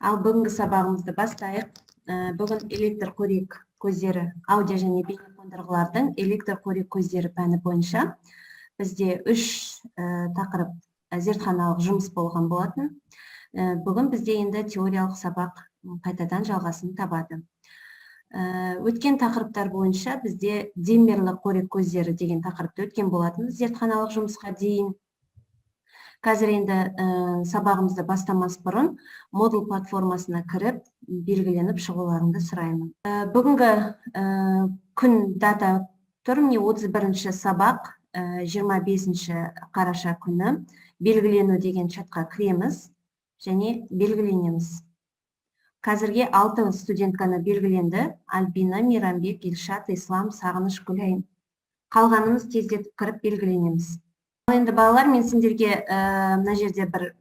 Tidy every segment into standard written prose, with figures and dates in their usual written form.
Ал бүгінгі сабағымызды бастайық. Бүгін электр қорек көздері, аудио және бейне қондырғылардың электр қорек көздері пәні бойынша бізде үш тақырып, зертханалық жұмыс болған болатын. Бүгін бізде енді теориялық сабақ қайтадан жалғасын табады. Өткен тақырыптар бойынша бізде диммерлі қорек көздері деген тақырыпты өткен болатынбыз зертханалық жұмысқа дейін. Қазір енді сабағымызды бастамас бұрын Moodle платформасына кіріп, белгіленіп шығуларыңды сұраймын. Бүгінгі күн дата тұр, міне, 31 сабақ, 25 қараша күні. Белгілену деген чатқа кіреміз және белгіленеміз. Қазірге алты студент қана белгіленді: Альбина, Мейрамбек, Илшат, Ислам, Сағыныш, Гүлайым. Қалғанымыз тездетіп кіріп белгіленеміз. Ал енді, балалар, мен сендерге мына жерде бір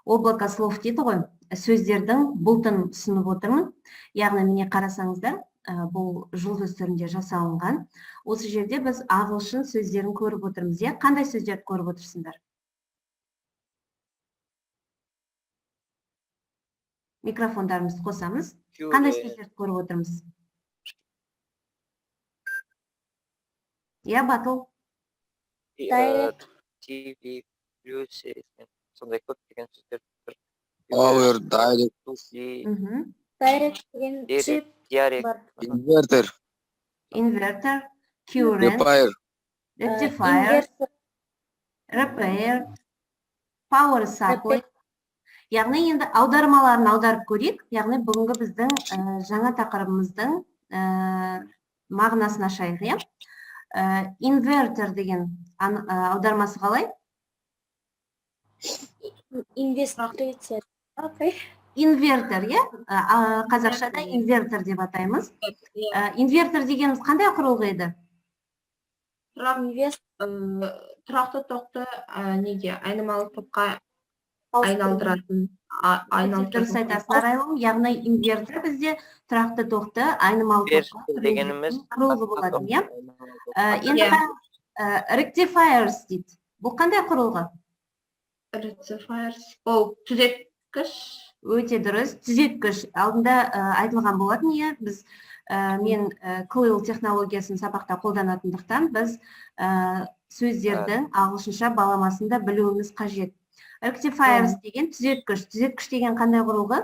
облако слов дейді ғой, сөздердің бұлтын ұсынып отырмын. Яғни, міне, қарасаңыздар, бұл жұлдыз түрінде жасалынған. Осы жерде біз ағылшын сөздерін көріп отырмыз, иә. Қандай сөздерді көріп отырсыңдар? Микрофондарымызды қосамыз. Қандай сөздерді көріп отырмыз? Иә, Батыл. Direct. TV, плюс, сондай көптеген сөздер тұр. Power, direct, Direct деген Direct. чип Диарект. бар. Inverter, Inverter, current, repair, rectifier, Inverter. Repair, power supply. Яғни енді аудармаларын аударып көрейік. Яғни бүгінгі біздің жаңа тақырыбымыздың мағынасын ашайық, иә. Инвертер деген аудармасы қалай? Инвестиция. Окей. Инвертер, иә. Қазақшада инвертер деп атаймыз. Инвертер дегеніміз қандай құрылғы еді? Инвест Тұрақты тоқты неге, айнымалы токқа айналдыратын Өте дұрыс айналдыратын айтасың, Арайлым. Яғни инвертер бізде тұрақты тоқты айнымалы токқа Инвертер дегеніміз құрылғы болатын, иә. Енді Иә. қараңыз, rectifiers дейді. Бұл қандай құрылғы? Rectifiers ол түзеткіш. Өте дұрыс, түзеткіш. Алдында айтылған болатын, иә. Біз мен CLIL технологиясын сабақта қолданатындықтан, біз сөздердің ағылшынша баламасын да білуіміз қажет. Rectifiers деген түзеткіш. Түзеткіш деген қандай құрылғы?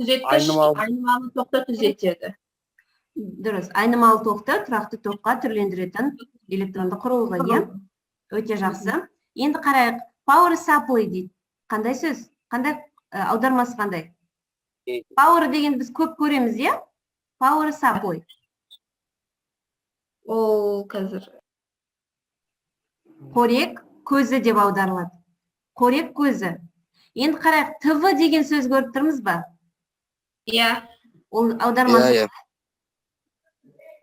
Түзеткіш айнымалы тоқты түзетеді. Дұрыс, айнымалы тоқты тұрақты тоққа түрлендіретін электронды құрылғы, иә. Өте жақсы. Енді қарайық, power supply дейді. Қандай сөз? Қандай аудармасы қандай? Power деген біз көп көреміз, иә. Power supply. Ол қазір Қорек көзі деп аударылады. Қорек көзі. Енді қарайық, ТВ деген сөз көріп тұрмыз ба? Иә. Ол аудармасы Иә.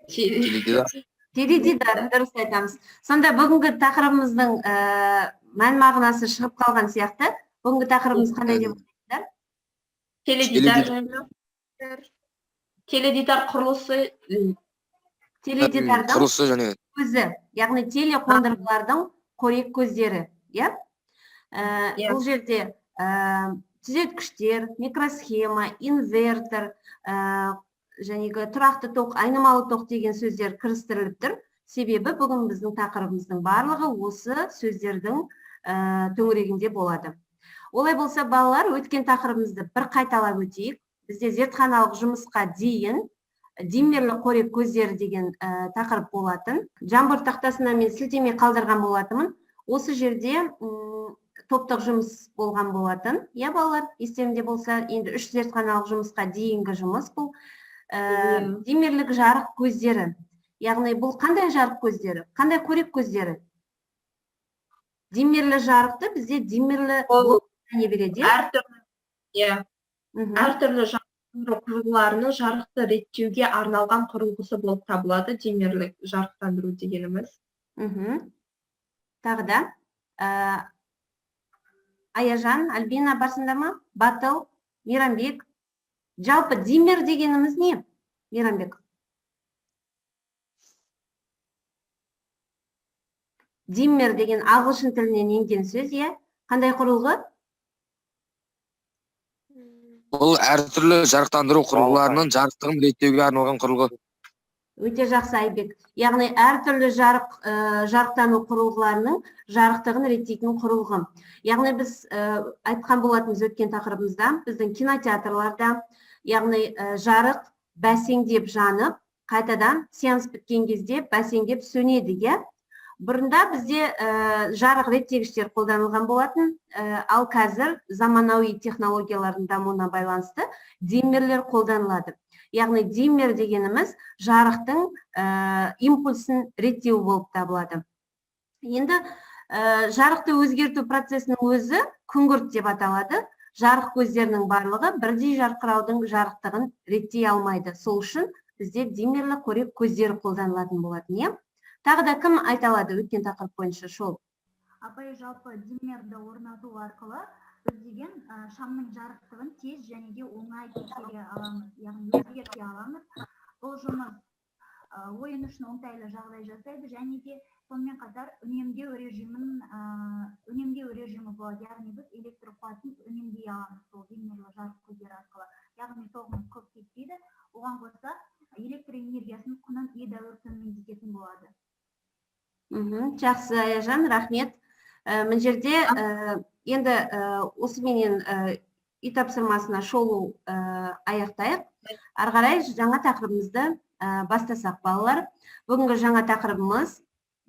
Теледидар. Теледидар, дұрыс айтамыз. Сонда бүгінгі тақырыбымыздың мән мағынасы шығып қалған сияқты. Бүгінгі тақырыбымыз қандай деп? Теледидар жайлы, теледидар құрылысы. Теледидардың Құрылысы және көзі, яғни телеқондырғылардың қорек көздері, иә. Иә. Бұл жерде түзеткіштер, микросхема, инвертор, жәнегі тұрақты тоқ, айнымалы тоқ деген сөздер кірістіріліп тұр. Себебі бүгін біздің тақырыбымыздың барлығы осы сөздердің төңірегінде болады. Олай болса, балалар, өткен тақырыбымызды бір қайталап өтейік. Бізде зертханалық жұмысқа дейін диммерлі қорек көздері деген тақырып болатын. Jamboard тақтасына мен сілтеме қалдырған болатынмын. Осы жерде топтық жұмыс болған болатын, иә, балалар, естеріңде болса. Енді үш зертханалық жұмысқа дейінгі жұмыс бұл. Диммерлік жарық көздері, яғни бұл қандай жарық көздері, қандай қорек көздері? Диммерлі жарықты бізде диммерлі Ол не береді, иә? Әртүрлі, иә. Әртүрлі жарықтандыру құрылғыларының жарықты реттеуге арналған құрылғысы болып табылады диммерлік жарықтандыру дегеніміз. Тағы да Аяжан, Альбина барсыңдар ма? Батыл, Мейрамбек. Жалпы диммер дегеніміз не, Мейрамбек? Диммер деген ағылшын тілінен енген сөз, иә. Қандай құрылғы? Бұл әртүрлі жарықтандыру құрылғыларының жарықтығын реттеуге арналған құрылғы. Өте жақсы, Айбек. Яғни әртүрлі жарықтану құрылғыларының жарықтығын реттейтін құрылғы. Яғни біз айтқан болатынбыз өткен тақырыбымызда, біздің кинотеатрларда, яғни жарық бәсеңдеп жанып, қайтадан сеанс біткен кезде бәсеңдеп сөнеді, иә. Бұрында бізде жарық реттегіштер қолданылған болатын, ал қазір заманауи технологиялардың дамуына байланысты диммерлер қолданылады. Яғни диммер дегеніміз жарықтың импульсін реттеу болып табылады. Енді жарықты өзгерту процесінің өзі күңгірт деп аталады. Жарық көздерінің барлығы бірдей жарқыраудың жарықтығын реттей алмайды. Сол үшін бізде диммерлі қорек көздері қолданылатын болатын, иә. Тағы да кім айта алады өткен тақырып бойынша шолып? Апай, жалпы диммерді орнату арқылы біз деген шамның жарықтығын тез және де оңай тексере аламыз, яғни өзгерте аламыз. Бұл жұмыс ойын үшін оңтайлы жағдай жасайды және де сонымен қатар үнемдеу режимі болады, яғни біз электр қуатын үнемдей аламыз сол диммерлі жарық көздері арқылы, яғни тоғымыз көп кетпейді, оған қоса электр энергиясының құнын едәуір төмендететін болады. Жақсы, Аяжан, рахмет. Мына жерде енді осыменен үй тапсырмасына шолу аяқтайық. Ары қарай жаңа тақырыбымызды бастасақ, балалар. Бүгінгі жаңа тақырыбымыз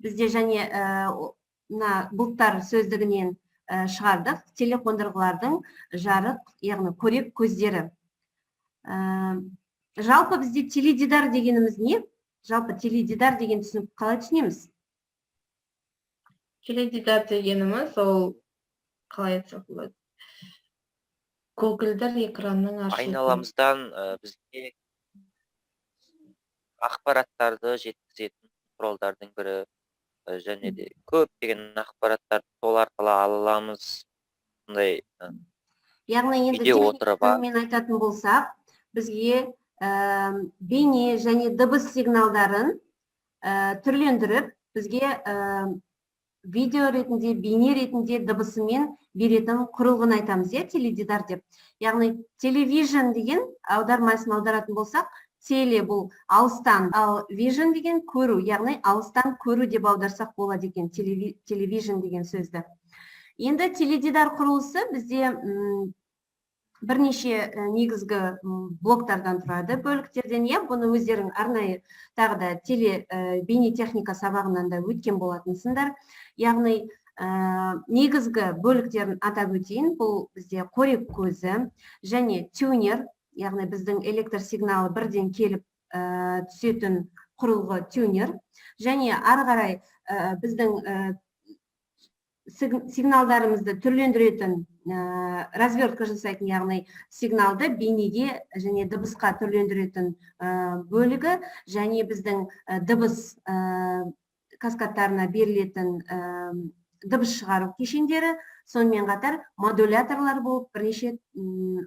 бізде және мына бұлттар сөздігінен шығардық телеқондырғылардың жарық, яғни қорек көздері. Жалпы бізде теледидар дегеніміз не? Жалпы теледидар деген түсінік қалай түсінеміз? Теледидар дегеніміз ол, қалай айтсақ болады, көгілдір экранның ашылуы. Айналамыздан бізге ақпараттарды жеткізетін құралдардың бірі, және де көптеген ақпараттарды сол арқылы ала аламыз. Сондай Яғни енді үйде техника отырып тілімен айтатын болсақ, бізге бейне және дыбыс сигналдарын түрлендіріп, бізге видео ретінде, бейне ретінде дыбысымен беретін құрылғыны айтамыз, иә, теледидар деп. Яғни television деген аудармасын аударатын болсақ, теле бұл алыстан, ал vision деген көру, яғни алыстан көру деп аударсақ болады екен television деген сөзді. Енді теледидар құрылысы бізде бірнеше негізгі блоктардан тұрады, бөліктерден, иә. Бұны өздерің арнайы тағы да теле бейнетехника сабағынан да өткен болатынсыңдар. Яғни негізгі бөліктерін атап өтейін. Бұл бізде қорек көзі және тюнер, яғни біздің электр сигналы бірден келіп түсетін құрылғы тюнер, және ары қарай біздің сигналдарымызды түрлендіретін, развертка жасайтын, яғни сигналды бейнеге және дыбысқа түрлендіретін бөлігі, және біздің дыбыс каскадтарына берілетін дыбыс шығару кешендері, сонымен қатар модуляторлар болып бірнеше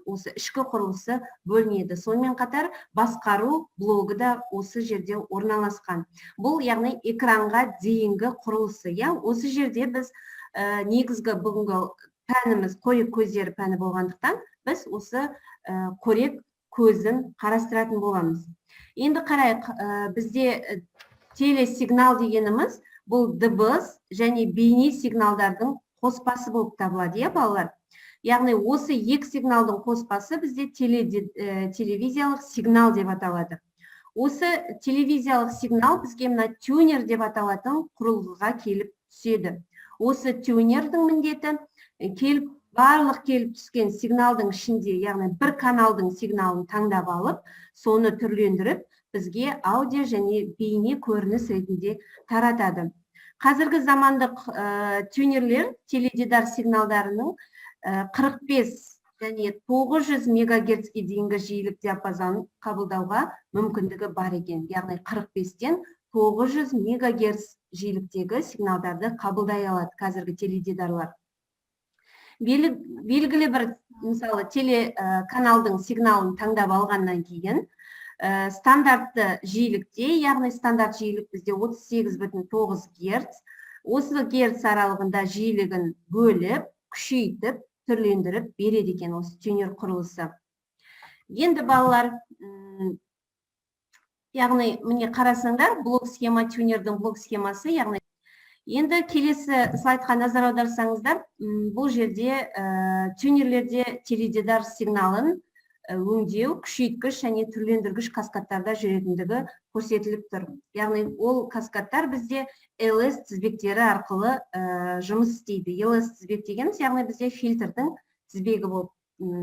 осы ішкі құрылысы бөлінеді. Сонымен қатар басқару блогы да осы жерде орналасқан. Бұл яғни экранға дейінгі құрылысы, иә. Осы жерде біз негізгі бүгінгі пәніміз қорек көздері пәні болғандықтан, біз осы қорек көзін қарастыратын боламыз. Енді қарайық, бізде телесигнал дегеніміз бұл дыбыс және бейне сигналдардың қоспасы болып табылады, иә, балалар. Яғни осы екі сигналдың қоспасы бізде телевизиялық сигнал деп аталады. Осы телевизиялық сигнал бізге мына тюнер деп аталатын құрылғыға келіп түседі. Осы тюнердің міндеті барлық келіп түскен сигналдың ішінде, яғни бір каналдың сигналын таңдап алып, соны түрлендіріп, бізге аудио және бейне көрініс ретінде таратады. Қазіргі замандық тюнерлер теледидар сигналдарының 45 және 900 мегагерцке дейінгі жиілік диапазонын қабылдауға мүмкіндігі бар екен. Яғни 45-тен 900 мегагерц жиіліктегі сигналдарды қабылдай алады қазіргі теледидарлар. Белгілі бір, мысалы, теле каналдың сигналын таңдап алғаннан кейін, стандартты жиілікте, яғни стандарт жиілік бізде 38,9 герц, осы герц аралығында жиілігін бөліп, күшейтіп, түрлендіріп береді екен осы тюнер құрылысы. Енді, балалар, яғни міне, қарасаңдар, блок схема, тюнердің блок схемасы. Яғни енді келесі слайдқа назар аударсаңыздар, бұл жерде тюнерлерде теледидар сигналын өңдеу күшейткіш және түрлендіргіш каскадтарда жүретіндігі көрсетіліп тұр. Яғни ол каскадтар бізде LS тізбектері арқылы жұмыс істейді. LS тізбек дегеніміз, яғни бізде фильтрдің тізбегі болып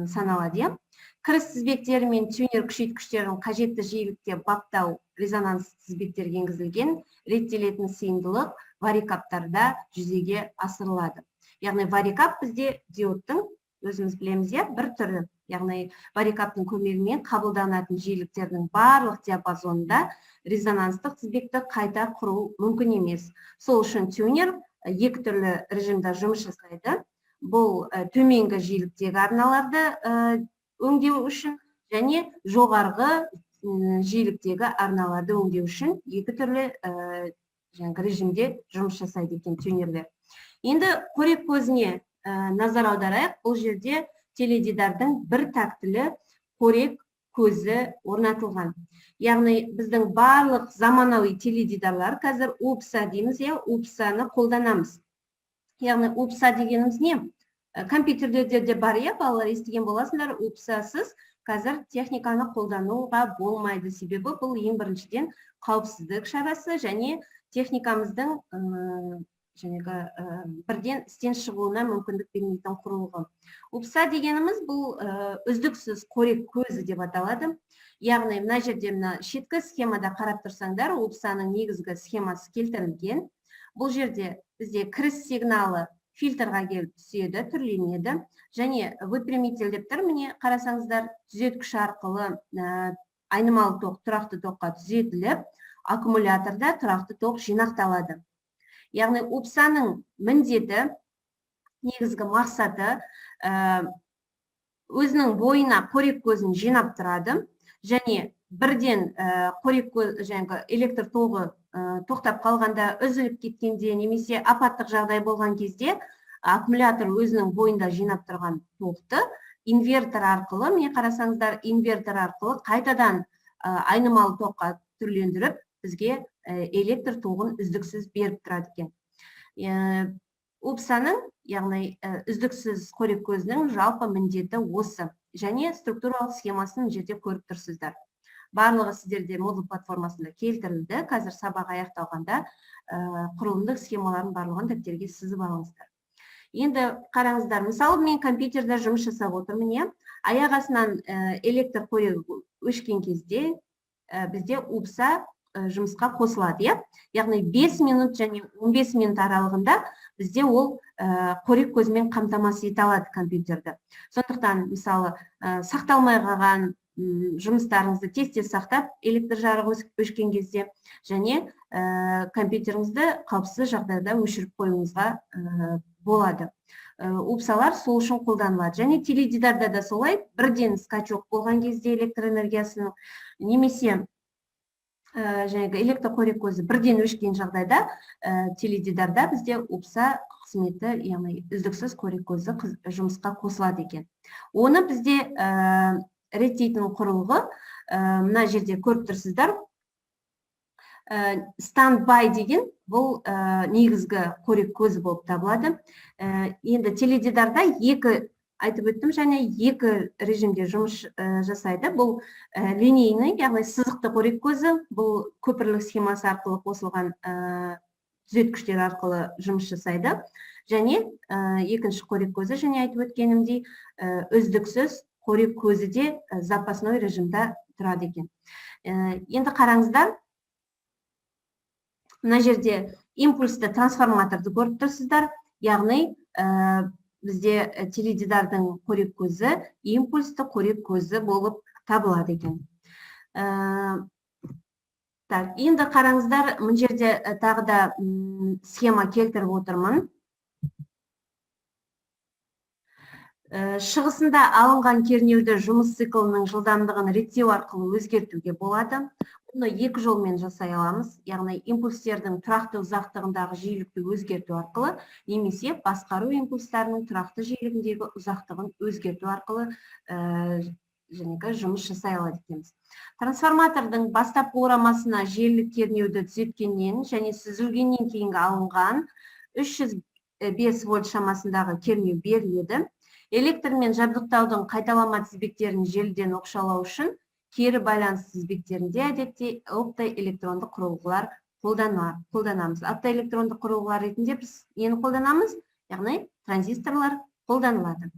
саналады, иә. Кіріс тізбектері мен тюнер күшейткіштерін қажетті жиілікте баптау резонанс тізбектерге енгізілген реттелетін сыйымдылық варикаптарда жүзеге асырылады. Яғни варикап бізде диодтың, өзіміз білеміз, иә, бір түрі. Яғни варикаптың көмегімен қабылданатын жиіліктердің барлық диапазонында резонанстық тізбекті қайта құру мүмкін емес. Сол үшін тюнер екі түрлі режимда жұмыс жасайды. Бұл төменгі жиіліктегі арналарды өңдеу үшін және жоғарғы жиіліктегі арналарды өңдеу үшін екі түрлі жаңағы режимде жұмыс жасайды екен тюнерлер. Енді қорек көзіне назар аударайық. Бұл жерде теледидардың бір тактілі қорек көзі орнатылған. Яғни біздің барлық заманауи теледидарлар қазір УПСа дейміз, иә, УПСаны қолданамыз. Яғни УПСа дегеніміз не? Компьютерлерде де бар, иә, балалар, естіген боласыңдар, УПСасыз қазір техниканы қолдануға болмайды. Себебі бұл ең біріншіден қауіпсіздік шарасы және техникамыздың жаңағы бірден істен шығуына мүмкіндік бермейтін құрылғы. УПСа дегеніміз бұл үздіксіз қорек көзі деп аталады. Яғни мына жерде, мына шеткі схемада қарап тұрсаңдар, УПСаның негізгі схемасы келтірілген. Бұл жерде бізде кіріс сигналы фильтрға келіп түседі, түрленеді және выпрямитель деп тұр. Міне, қарасаңыздар, түзеткіш арқылы айнымалы тоқ тұрақты тоққа түзетіліп, аккумуляторда тұрақты тоқ жинақталады. Яғни УПСаның міндеті, негізгі мақсаты өзінің бойына қорек көзін жинап тұрады және бірден қорек көз, жаңағы электр тоғы тоқтап қалғанда, үзіліп кеткенде немесе апаттық жағдай болған кезде аккумулятор өзінің бойында жинап тұрған тоқты инвертор арқылы, міне, қарасаңыздар, инвертор арқылы қайтадан айнымалы тоққа түрлендіріп, бізге электр тоғын үздіксіз беріп тұрады екен. УПСаның, яғни үздіксіз қорек көзінің жалпы міндеті осы және структуралық схемасын мына жерде көріп тұрсыздар. Барлығы сіздерде Moodle платформасында келтірілді. Қазір сабақ аяқталғанда құрылымдық схемалардың барлығын дәптерге сызып алыңыздар. Енді қараңыздар, мысалы, мен компьютерде жұмыс жасап отырмын, иә. Аяқ астынан электр қорегі өшкен кезде бізде УПСа жұмысқа қосылады, иә. Яғни 5 минут және 15 минут аралығында бізде ол қорек көзімен қамтамасыз ете алады компьютерді. Сондықтан, мысалы, сақталмай қалған жұмыстарыңызды тез тез сақтап, электр жарығы өшкен кезде және компьютеріңізді қауіпсіз жағдайда өшіріп қоюыңызға болады. УПСалар сол үшін қолданылады. Және теледидарда да солай, бірден скачок болған кезде электр энергиясының немесе жаңағы электр қорек көзі бірден өшкен жағдайда теледидарда бізде УПСа қызметі, яғни үздіксіз қорек көзі жұмысқа қосылады екен. Оны бізде реттейтін құрылғы мына жерде көріп тұрсыздар. Standby деген бұл негізгі қорек көзі болып табылады. Енді теледидарда екі, айтып өттім, және екі режимде жұмыс жасайды. Бұл линейный, яғни сызықты қорек көзі, бұл көпірлік схемасы арқылы қосылған түзеткіштер арқылы жұмыс жасайды. Және екінші қорек көзі, және айтып өткенімдей, үздіксіз қорек көзі де запасной режимда тұрады екен. Енді қараңыздар, мына жерде импульсті трансформаторды көріп тұрсыздар. Яғни бізде теледидардың қорек көзі импульсті қорек көзі болып табылады екен. Так, енді қараңыздар, мына жерде тағы да схема келтіріп отырмын. Шығысында алынған кернеуді жұмыс циклінің жылдамдығын реттеу арқылы өзгертуге болады. Бұны екі жолмен жасай аламыз, яғни импульстердің тұрақты ұзақтығындағы жиілікті өзгерту арқылы немесе басқару импульстарының тұрақты жиілігіндегі ұзақтығын өзгерту арқылы жәнегі жұмыс жасай алады екенбіз. Трансформатордың бастапқы орамасына желілік кернеуді түзеткеннен және сүзілгеннен кейінгі алынған 305 вольт шамасындағы кернеу беріледі. Электрмен жабдықтаудың қайталама тізбектерін желіден оқшаулау үшін кері байланыс тізбектерінде әдетте оптоэлектронды құрылғылар қолданамыз. Оптоэлектронды құрылғылар ретінде біз нені қолданамыз? Яғни транзисторлар қолданылады.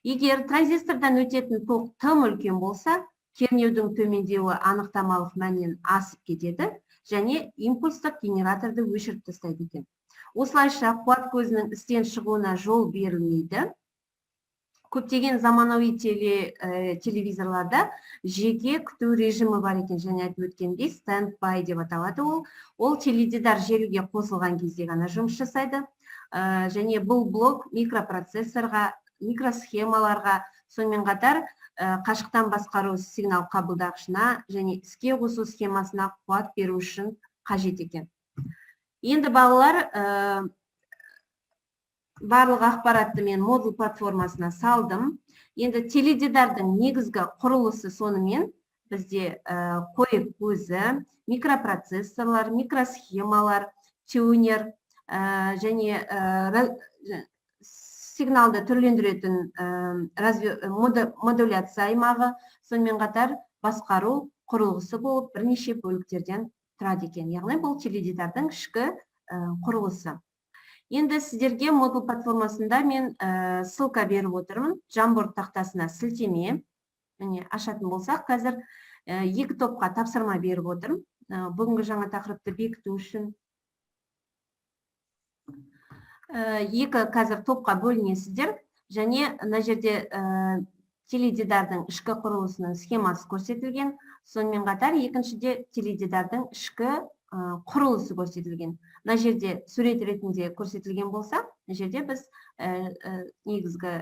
Егер транзистордан өтетін тоқ тым үлкен болса, кернеудің төмендеуі анықтамалық мәннен асып кетеді және импульстық генераторды өшіріп тастайды екен. Осылайша қуат көзінің істен шығуына жол берілмейді. Көптеген заманауи телевизорларда жеке күту режимі бар екен, және айтып өткендей stand-by деп аталады ол. Ол теледидар желіге қосылған кезде ғана жұмыс жасайды. Және бұл блок микропроцессорға, микросхемаларға, сонымен қатар қашықтан басқару сигнал қабылдағышына және іске қосу схемасына қуат беру үшін қажет екен. Енді балалар, барлық ақпаратты мен Moodle платформасына салдым. Енді теледидардың негізгі құрылысы сонымен бізде қорек көзі, микропроцессорлар, микросхемалар, тюнер және сигналды түрлендіретін модуляция аймағы, сонымен қатар басқару құрылғысы болып бірнеше бөліктерден тұрады екен. Яғни бұл теледидардың ішкі құрылысы. Енді сіздерге Moodle платформасында мен ссылка беріп отырмын. Jamboard тақтасына сілтеме. Міне, ашатын болсақ, қазір екі топқа тапсырма беріп отырмын. Бүгінгі жаңа тақырыпты бекіту үшін. Екі қазір топқа бөлінесіздер. Және мына жерде теледидардың ішкі құрылысының схемасы көрсетілген. Сонымен қатар екіншіде теледидардың ішкі құрылысы көрсетілген. Мына жерде сурет ретінде көрсетілген болса, мына жерде біз негізгі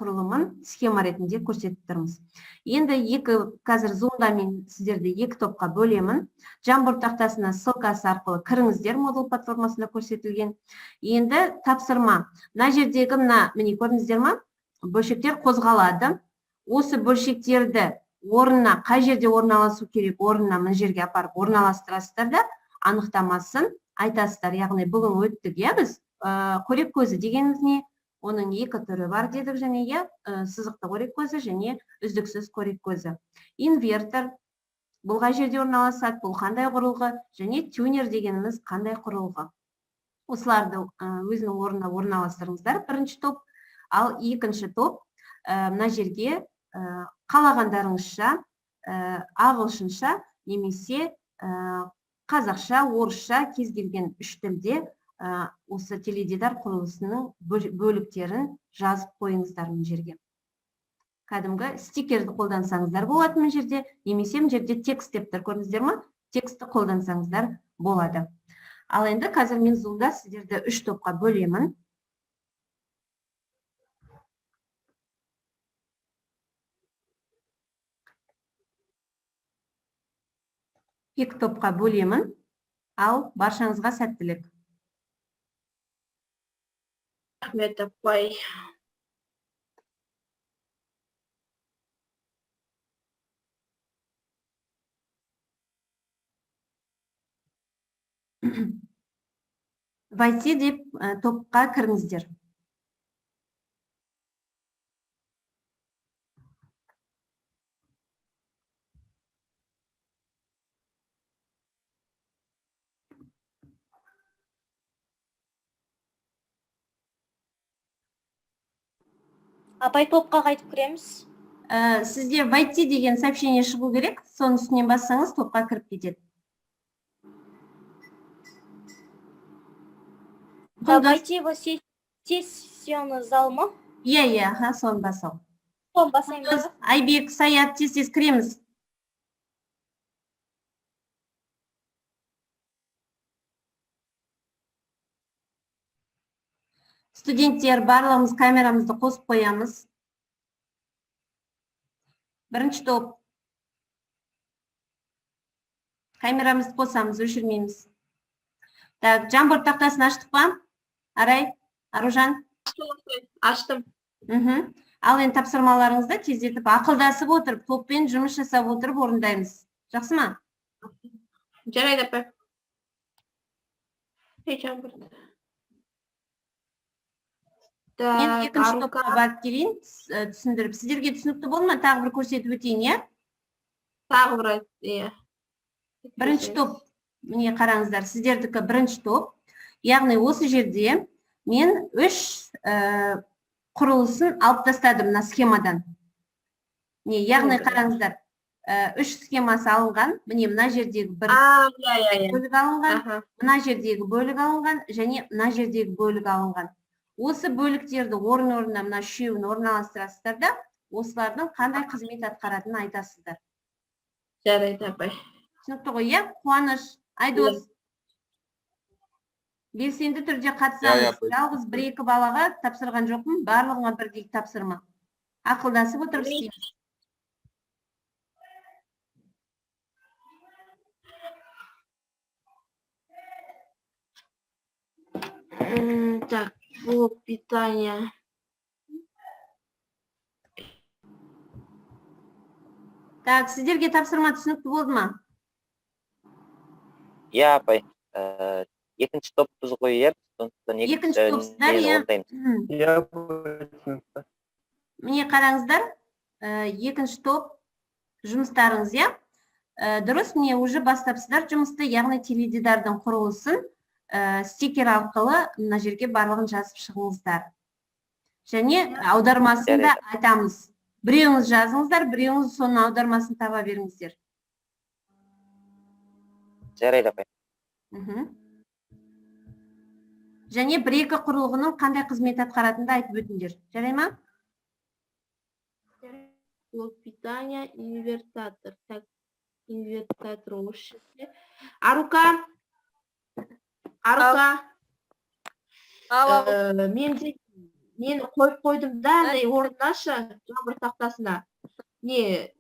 құрылымын схема ретінде көрсетіп тұрмыз. Енді екі қазір Zoom-да мен сіздерді екі топқа бөлемін. Jamboard тақтасына ссылкасы арқылы кіріңіздер, Moodle платформасында көрсетілген. Енді тапсырма. Мына жердегі мына, міне көрдіңіздер ма? Бөлшектер қозғалады. Осы бөлшектерді орнына, қай жерде орналасу керек, орнына мына жерге апарып орналастырасыздар да, анықтамасын айтасыздар. Яғни бүгін өттік, иә, біз қорек көзі дегеніміз не? Оның екі түрі бар дедік және, иә, сызықты қорек көзі және үздіксіз қорек көзі. Инвертор бұл қай жерде орналасады, бұл қандай құрылғы, және тюнер дегеніміз қандай құрылғы. Осыларды өзінің орнына орналастырыңыздар, бірінші топ. Ал екінші топ мына жерге қалағандарыңызша ағылшынша немесе қазақша, орысша, кез келген үш тілде осы теледидар құрылысының бөліктерін жазып қойыңыздар мына жерге. Кәдімгі стикерді қолдансаңыздар болады мына жерде, немесе мына жерде текст деп тұр, көрдіңіздер ма? Текстті қолдансаңыздар болады. Ал енді қазір мен Zoom-да сіздерді үш топқа бөлемін. Екі топқа бөлемін. Ал баршаңызға сәттілік. Рахмет, апай. Войти деп топқа кіріңіздер. Апай, топқа қайтып кіреміз. Сізде войти деген сообщение шығу керек, соның үстінен бассаңыз топқа кіріп кетеді. Войти в сессияны зал ма? Иә, иә, аха, соны басау. Соны басайын ба? Айбек, Саят, тез-тез кіреміз. Студенттер, барлығымыз камерамызды қосып қоямыз. Бірінші топ. Камерамызды қосамыз, өшірмейміз. Так, Jamboard тақтасын аштық па? Арай, Аружан? Аштым. Мхм. Ал енді тапсырмаларыңызды тездетіп, ақылдасып отырып, топпен жұмыс жасап отырып орындаймыз. Жақсы ма? Жарайды, апай. Ей, Jamboard. Мен Так, екінші Арука. топқа барып келейін, түсіндіріп. Сіздерге түсінікті болды ма? Тағы бір көрсетіп өтейін, иә? Тағы бір айт, иә. Бірінші топ, міне, қараңыздар, сіздердікі бірінші топ. Яғни осы жерде мен үш құрылысын алып тастадым мына схемадан. Не, яғни қараңыздар, үш схемасы алынған. Міне, мына жердегі бір А, иә, иә, иә. бөлік алынған, мына жердегі бөлік алынған және мына жердегі бөлік алынған. Осы бөліктерді орын орнына, мына үшеуін орналастырасыздар да, осылардың қандай қызмет атқаратынын айтасыздар. Жарайды, апай. Түсінікті ғой, иә? Қуаныш, Айдос, белсенді түрде қатысамыз. Апай. Жалғыз бір екі балаға тапсырған жоқпын, барлығына бірдей тапсырма. Ақылдасып отырып істейміз. Так, блок питания. Так, сіздерге тапсырма түсінікті болды ма? Иә, апай. Екінші топпыз ғой, иә, сондықтан Екінші топсыздар, нені иә. орындаймыз. Иә, түсінікті. Міне, қараңыздар, екінші топ жұмыстарыңыз, иә? Дұрыс, міне, уже бастапсыздар жұмысты, яғни теледидардың құрылысын стикер арқылы мына жерге барлығын жазып шығыңыздар. Және аудармасын да айтамыз. Біреуіңіз жазыңыздар, біреуіңіз соның аудармасын таба беріңіздер. Жарайды, апай. Және бір екі құрылғының қандай қызмет атқаратынын да айтып өтіңдер. Жарай ма? Блок питания, инвертатор. Так, инвертатор осы жерде. Арука. Арука. Ал. Мен де нені қойып қойдым да, андай орнына шы, жаңбыр тақтасына. Не,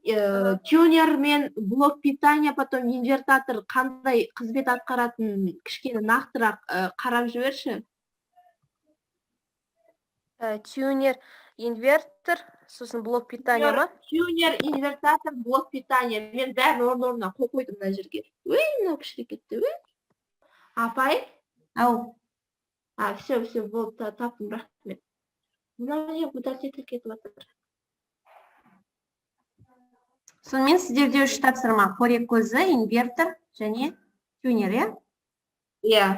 тюнер мен блок питания, потом инвертатор қандай қызмет атқаратынын кішкене нақтырақ қарап жіберші. Тюнер, инвертор, сосын блок питания ма? Тюнер, инвертатор, блок питания. Мен бәрін орын орнына қойып қойдым мына жерге. Өй, мынау кішірейіп кетті. Өй. Апай? Ау. А, все, все, болды, таптым, рахмет. Мынау не, удалить етіліп кетіп жатыр. Сонымен, сіздерде үш тапсырма: қорек көзі, инвертор және тюнер, иә? Иә.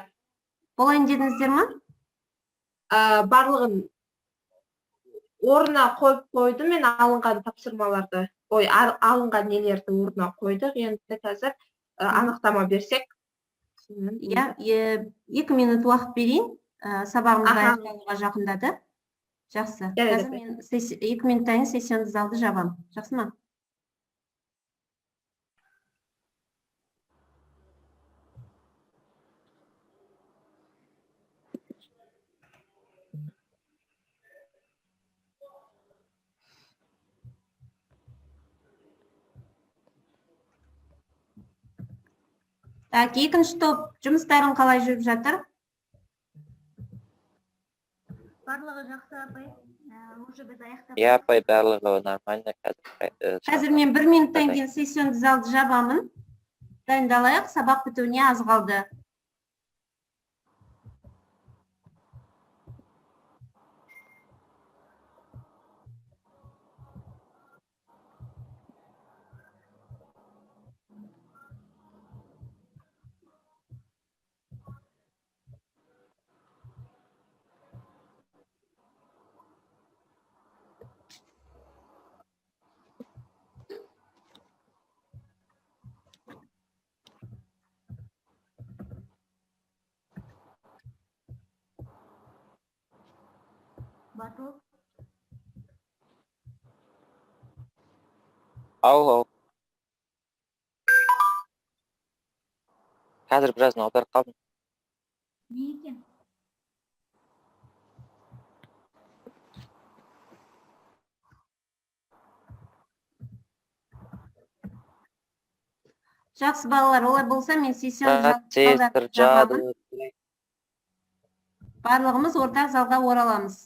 Болайын дедіңіздер ма? Барлығын орнына қойып қойдым мен алынған тапсырмаларды. Ой, алынған нелерді орнына қойдық. Енді қазір анықтама берсек. Иә, 2 минут уақыт берейін. Сабағымыз аяқталуға жақындады. Жақсы. Жарайды. Қазір мен 2 минуттан кейін сессионды залды жабамын. Жақсы ма? Так, екінші топ, жұмыстарың қалай жүріп жатыр? Барлығы жақсы, апай. Уже біз аяқтап Иә, апай, барлығы нормально қазір. Қазір мен бір минуттан Апай. кейін сессионды залды жабамын. Дайындалайық, сабақ бітуіне аз қалды. Батыл. Ау, ау. Қазір біразын аударып қалдым. Не екен? Жақсы, балалар, олай болса, мен сессияны Процессор, жабамын. Жады. Барлығымыз ортақ залға ораламыз.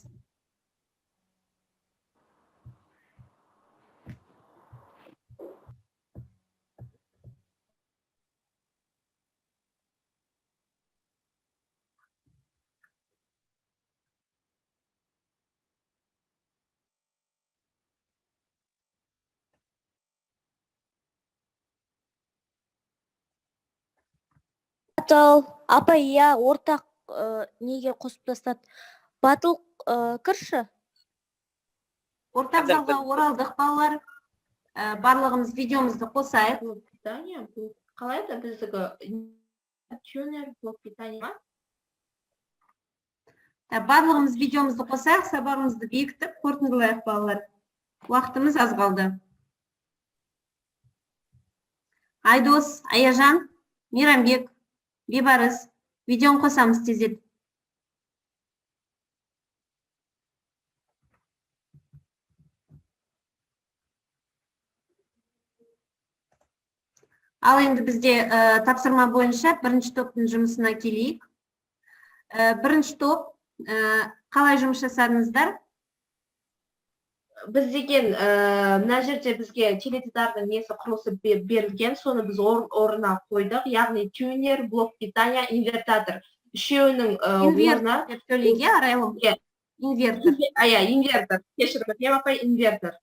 Батыл апай, иә, ортақ неге қосып тастады. Батыл, кірші. Ортақ залға оралдық, балалар. Барлығымыз видеомызды қосайық. Блок питания, блок қалай еді біздікі, тюнер, блок питания ма? Барлығымыз видеомызды қосайық, сабағымызды бекітіп, қорытындылайық, балалар. Уақытымыз аз қалды. Айдос, Аяжан, Мейрамбек, Бейбарыс, видеоны қосамыз тездетіп. Ал енді бізде тапсырма бойынша бірінші топтың жұмысына келейік. Бірінші топ, қалай жұмыс жасадыңыздар? Біз деген мына жерде бізге теледидардың несі, құрылысы берілген, соны біз орнына қойдық, яғни тюнер, блок питания, инвертатор үшеуінің Инвертор орнына деп сөйлейік, иә, Арайлым? Иә. Инвертор. А, иә, инвертор, кешіріңіз, иә, апай, инвертор.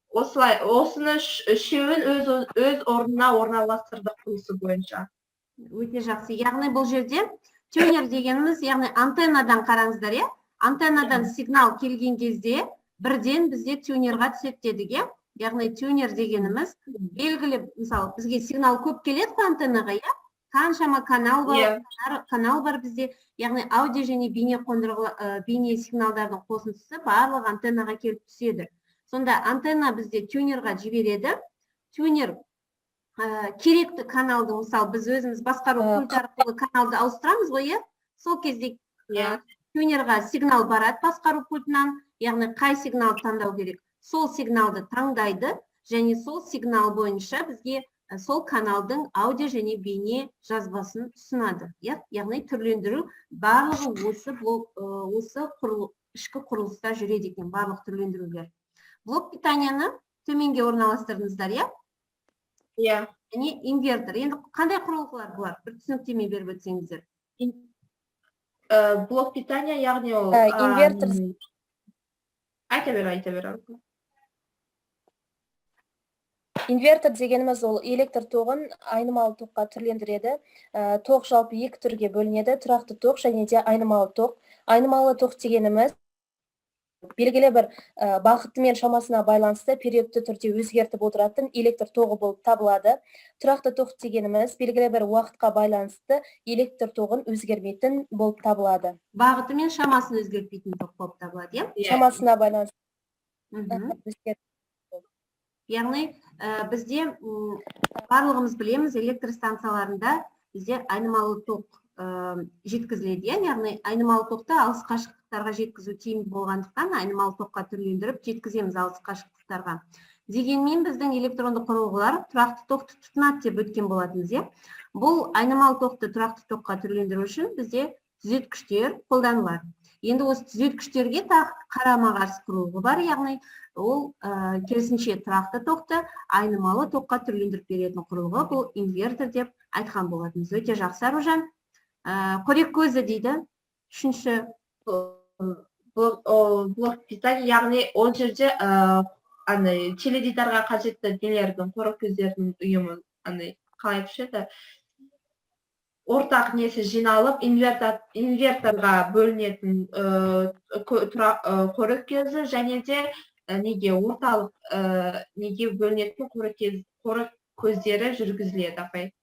Осылай осыны үшеуін өз орнына орналастырдық құрылысы бойынша. Өте жақсы. Яғни бұл жерде тюнер дегеніміз, яғни антеннадан, қараңыздар, иә? Антеннадан сигнал келген кезде бірден бізде тюнерға түседі дедік, иә? Яғни тюнер дегеніміз белгілі, мысалы, бізге сигнал көп келеді ғой антеннаға, иә? Қаншама канал бар, канал бар бізде, яғни аудио және бейне қондырғы, бейне сигналдардың қосындысы барлығы антеннаға келіп түседі. Сонда антенна бізде тюнерға жібереді. Тюнер керекті каналды, мысалы, біз өзіміз басқару пульті арқылы каналды ауыстырамыз ғой, иә? Сол кезде тюнерға сигнал барады басқару пультынан, яғни қай сигналды таңдау керек. Сол сигналды таңдайды және сол сигнал бойынша бізге сол каналдың аудио және бейне жазбасын ұсынады. Иә? Яғни түрлендіру барлығы осы блок, осы ішкі құрылыста жүреді екен, барлық түрлендірулер. Блок питанияны төменге орналастырдыңыздар, иә? Иә. Және инвертор. Енді қандай құрылғылар бұлар? Бір түсініктеме беріп өтсеңіздер. Блок питания, яғни ол Инвертор. Айта бер, айта бер. Инвертор дегеніміз ол электр тоғын айнымалы тоққа түрлендіреді. Тоқ жалпы екі түрге бөлінеді: тұрақты тоқ және де айнымалы тоқ. Айнымалы тоқ дегеніміз белгілі бір бағыты мен шамасына байланысты периодты түрде өзгертіп отыратын электр тоғы болып табылады. Тұрақты тоқ дегеніміз белгілі бір уақытқа байланысты электр тоғын өзгермейтін болып табылады. Бағыты мен шамасын өзгертпейтін тоқ болып табылады, иә? Иә. Шамасына байланысты өзгерт- Яғни бізде барлығымыз білеміз, электр станцияларында бізде айнымалы тоқ жеткізіледі, иә? Яғни айнымалы тоқты алыс қашықтықтарға жеткізу тиімді болғандықтан, айнымалы тоққа түрлендіріп жеткіземіз алыс қашықтықтарға. Дегенмен біздің электронды құрылғылар тұрақты тоқты тұтынады деп өткен болатынбыз, иә? Бұл айнымалы тоқты тұрақты тоққа түрлендіру үшін бізде түзеткіштер қолданылады. Енді осы түзеткіштерге тағы қарама-қарсы құрылғы бар, яғни ол керісінше тұрақты тоқты айнымалы тоққа түрлендіріп беретін құрылғы, бұл инвертор деп айтқан болатынбыз. Өте жақсы, Аружан. Қорек көзі дейді. Үшінші. Блок питания, яғни ол жерде андай теледидарға қажетті нелердің, қорек көздердің ұйымы, андай қалай айтушы еді, ортақ несі жиналып инверторға бөлінетін қорек көзі және де неге орталық неге бөлінетін қорек көздері жүргізіледі, апай.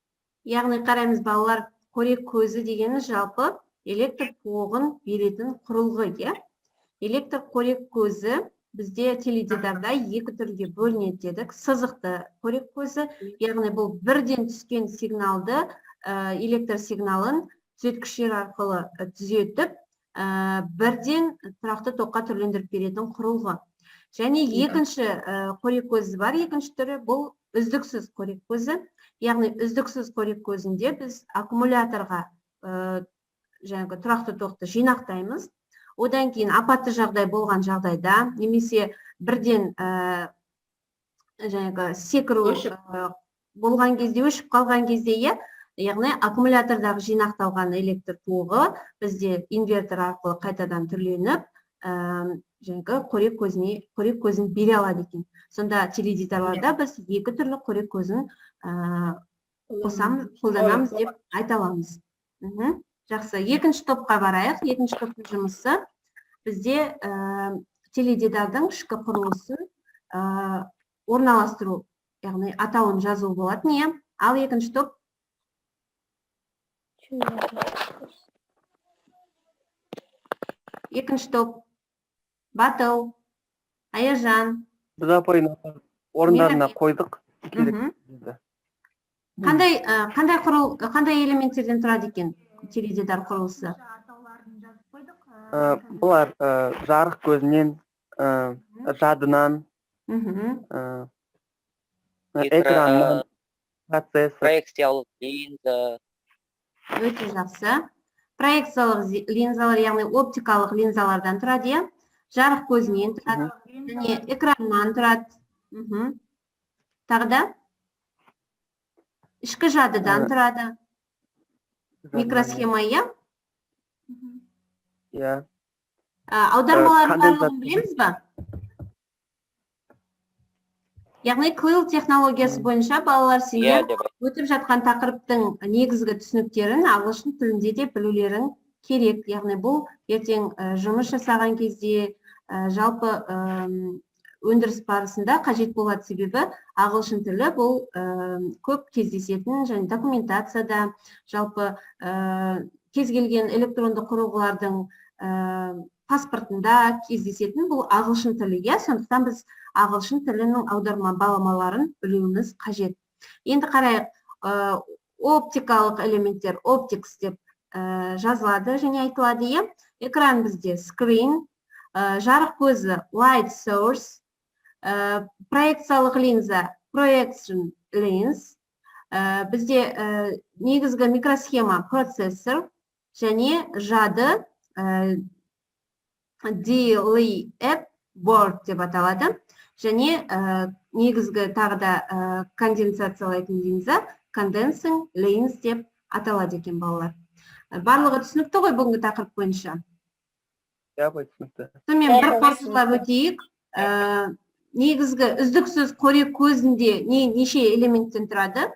Яғни қараймыз, балалар, қорек көзі дегеніміз жалпы электр тоғын беретін құрылғы, иә? Электр қорек көзі бізде теледидарда екі түрге бөлінеді дедік. Сызықты қорек көзі, яғни бұл бірден түскен сигналды, электр сигналын түзеткіштер арқылы түзетіп, бірден тұрақты тоққа түрлендіріп беретін құрылғы. Және екінші қорек көзі бар, екінші түрі бұл Үздіксіз қорек көзі, яғни үздіксіз қорек көзінде біз аккумуляторға жаңағы тұрақты тоқты жинақтаймыз. Одан кейін апатты жағдай болған жағдайда немесе бірден жаңағы секіру Өшіп. Болған кезде, өшіп қалған кезде, иә, яғни аккумулятордағы жинақталған электр тоғы бізде инвертор арқылы қайтадан түрленіп, жаңағы қорек көзіне қорек көзін бере алады екен. Сонда теледидарларда біз екі түрлі қорек көзін қосамыз, қолданамыз деп айта аламыз. Жақсы, екінші топқа барайық. Екінші топтың жұмысы бізде теледидардың ішкі құрылысын орналастыру, яғни атауын жазу болатын, иә. Ал екінші топ. Тюнер. Екінші топ: Батыл, Аяжан. Біз, апай, орындарына Мейрамбек. қойдық керек бізді. Қандай элементтерден тұрады екен теледидар құрылысы? Атауларын жазып қойдық. Бұлар жарық көзінен, жадынан, экраннан, Экран, процессор. проекциялық линза. Өте жақсы. Проекциялық линзалар, яғни оптикалық линзалардан тұрады, иә, жарық көзінен тұрады және экраннан тұрады. Тағы да ішкі жадыдан тұрады, микросхема, иә. Иә. Аудармалардың Конденсатор. барлығын білеміз ба? Яғни CLIL технологиясы бойынша, балалар, сендер Иә деп. өтіп жатқан тақырыптың негізгі түсініктерін ағылшын тілінде де білулерің керек. Яғни бұл ертең жұмыс жасаған кезде, жалпы өндіріс барысында қажет болады, себебі ағылшын тілі бұл көп кездесетін және документацияда, жалпы кез келген электронды құрылғылардың паспортында кездесетін бұл ағылшын тілі, иә. Сондықтан біз ағылшын тілінің аударма баламаларын білуіміз қажет. Енді қарайық, оптикалық элементтер optics деп жазылады және айтылады, иә. Экран бізде screen, жарық көзі light source, проекциялық линза projection lens, бізде негізгі микросхема процессор және жады DLE board деп аталады және негізгі тағы да конденсациялайтын линза condensing lens деп аталады екен, балалар. Барлығы түсінікті ғой бүгінгі тақырып бойынша? Иә, апай, түсінікті. Сонымен, бір Иә, қорытындылап өтейік. Негізгі үздіксіз қорек көзінде неше элементтен тұрады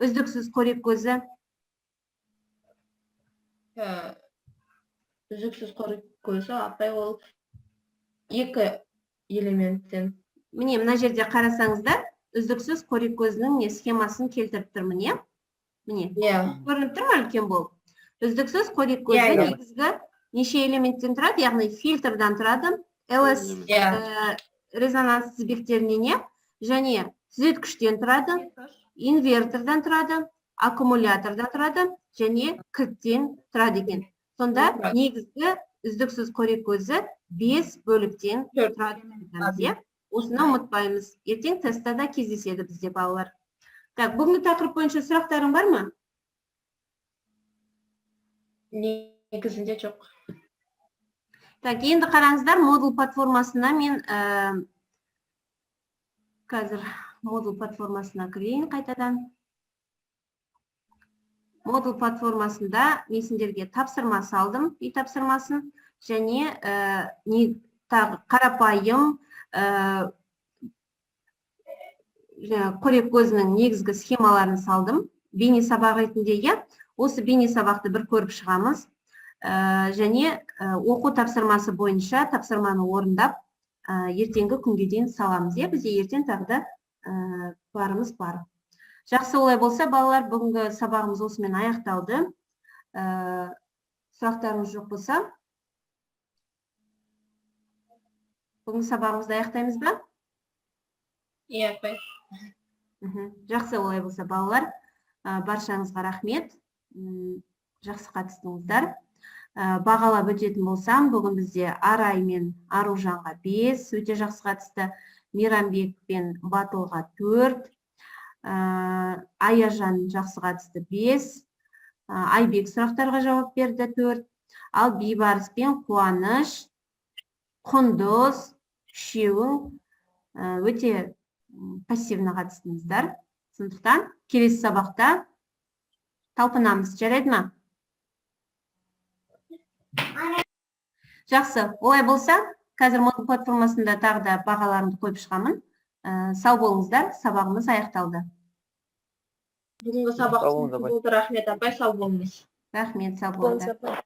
үздіксіз қорек көзі? Үздіксіз қорек көзі, апай, ол екі элементтен. Міне, мына жерде қарасаңыздар, үздіксіз қорек көзінің не схемасын келтіріп тұрмын, иә, міне. Иә. Көрініп тұр ма үлкен болып? Үздіксіз қорек көзі Иә, иә. негізгі неше элементтен тұрады? Яғни фильтрдан тұрады, ЛС Иә. Резонанс тізбектерінен, иә, және түзеткіштен тұрады, инвертордан тұрады, аккумулятордан тұрады және кілттен тұрады екен. Сонда Тұрады. негізгі үздіксіз қорек көзі бес бөліктен Төрт. тұрады деп айтамыз, иә. Осыны ұмытпаймыз, ертең тестта да кездеседі бізде, балалар. Так, бүгінгі тақырып бойынша сұрақтарың бар ма? Негізінде жоқ. Так, енді қараңыздар, Moodle платформасына мен қазір Moodle платформасына кірейін қайтадан. Moodle платформасында мен сендерге тапсырма салдым, үй тапсырмасын және не тағы қарапайым жаңағы қорек көзінің негізгі схемаларын салдым бейне сабақ ретінде, иә. Осы бейне сабақты бір көріп шығамыз. Және оқу тапсырмасы бойынша тапсырманы орындап, ертеңгі күнге дейін саламыз, иә. Бізде ертең тағы да барымыз бар. Жақсы, олай болса, балалар, бүгінгі сабағымыз осымен аяқталды. Сұрақтарыңыз жоқ болса, бүгінгі сабағымызды аяқтаймыз ба? Иә, апай. Жақсы, олай болса, балалар, баршаңызға рахмет. Жақсы қатыстыңыздар. Бағалап өтетін болсам, бүгін бізде Арай мен Аружанға 5, өте жақсы қатысты. Мейрамбек пен Батылға 4. Аяжан жақсы қатысты, 5. Айбек сұрақтарға жауап берді, 4. Ал Бейбарыс пен Қуаныш, Құндыз, үшеуің өте пассивно қатыстыңыздар. Сондықтан келесі сабақта талпынамыз, жарайды ма? Жақсы, олай болса, қазір Moodle платформасында тағы да бағаларымды қойып шығамын. Сау болыңыздар, сабағымыз аяқталды. Бүгінгі сабақ Сау болыңыз, түсінікті апай. болды. Рахмет, апай, сау болыңыз. Рахмет, сау Болыңыз, болыңыздар. апай.